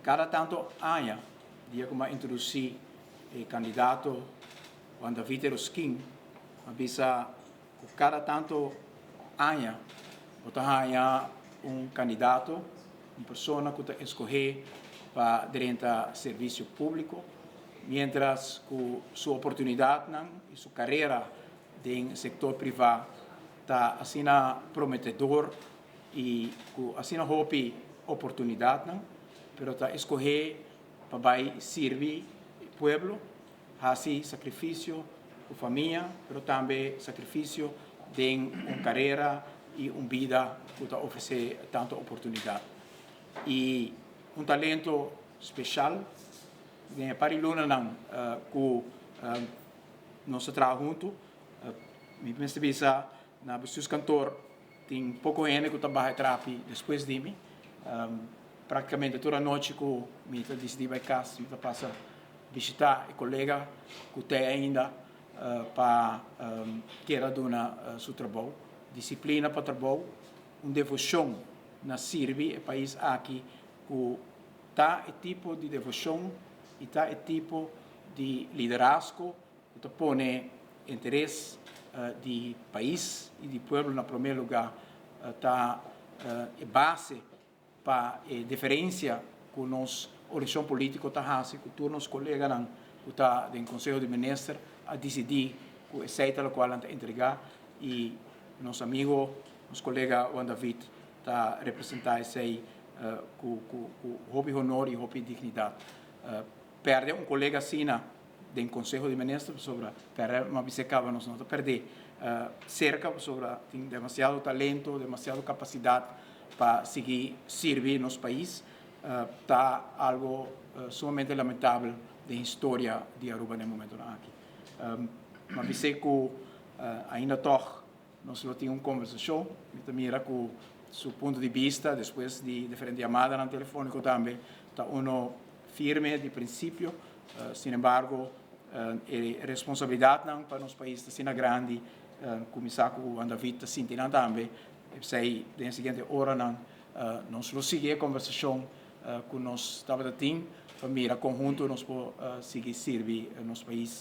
Kada tantu aña, dia ku mi a introdusí e kandidato Juan David Eroskin, mi a bisa ku kada tantu aña bo ta haña un kandidato, un persona ku ta eskohé pa drenta servisio públiko, miéntras ku su oportunidatnan i su karera den sektor privá ta asina prometedor i ku asina hopi oportunidatnan, pero ta eskohé pa bai sirbi e pueblo, hasi sakrifisio ku famia, pero tambe sakrifisio den un karera i un bida ku ta ofresé tantu oportunidat. I un talento speshal den e par di lunanan ku nos a traha huntu. Mi mester bisa na bestuurskantoor tin poko hende ku ta baha e trapi despues di mi. Praktikamente tur anochi ku mi ta disidí bai kas mi ta pasa bishitá e kolega ku t'ei ainda pa keda duna su trabou. Disiplina pa trabou, un devoshon na sirbi e pais aki ku ta e tipo di devoshon i ta e tipo di liderazgo ku ta pone interes di pais i di pueblo na promé lugá ta e base pa e diferensia ku nos organisashon polítiko ta hasi ku tur nos koleganan ku ta den Konseho di Minister a disidí ku esei ta lokual nan ta entregá i nos amigo, nos kolega Juan David ta representá esei ku hopi honor i hopi dignidat. Pèrdè un kolega asina den Konseho di Minister pasobra pèrdè m'a bis'é kaba nos no ta pèrdè serka pasobra tin demasiado talento, demasiado kapasidat pa sigui sirbi nos pais ta algo sumamente lamentabel den historia di Aruba den momentonan aki. M'a bis'é ku ainda tòg Nos lo tin un conversacion. Mi ta mira cu su punto di bista, despues di diferente yamadanan telefonico tambe, ta uno firme di principio. Sin embargo, e responsabilidadnan pa nos pais ta asina grandi cu mi sa cu Juan David ta sinti nan tambe. P'esey den e siguiente oranan nos lo sigui e conversacion cu nos tabata tin pa mira con hunto nos por sigui sirbi nos pais.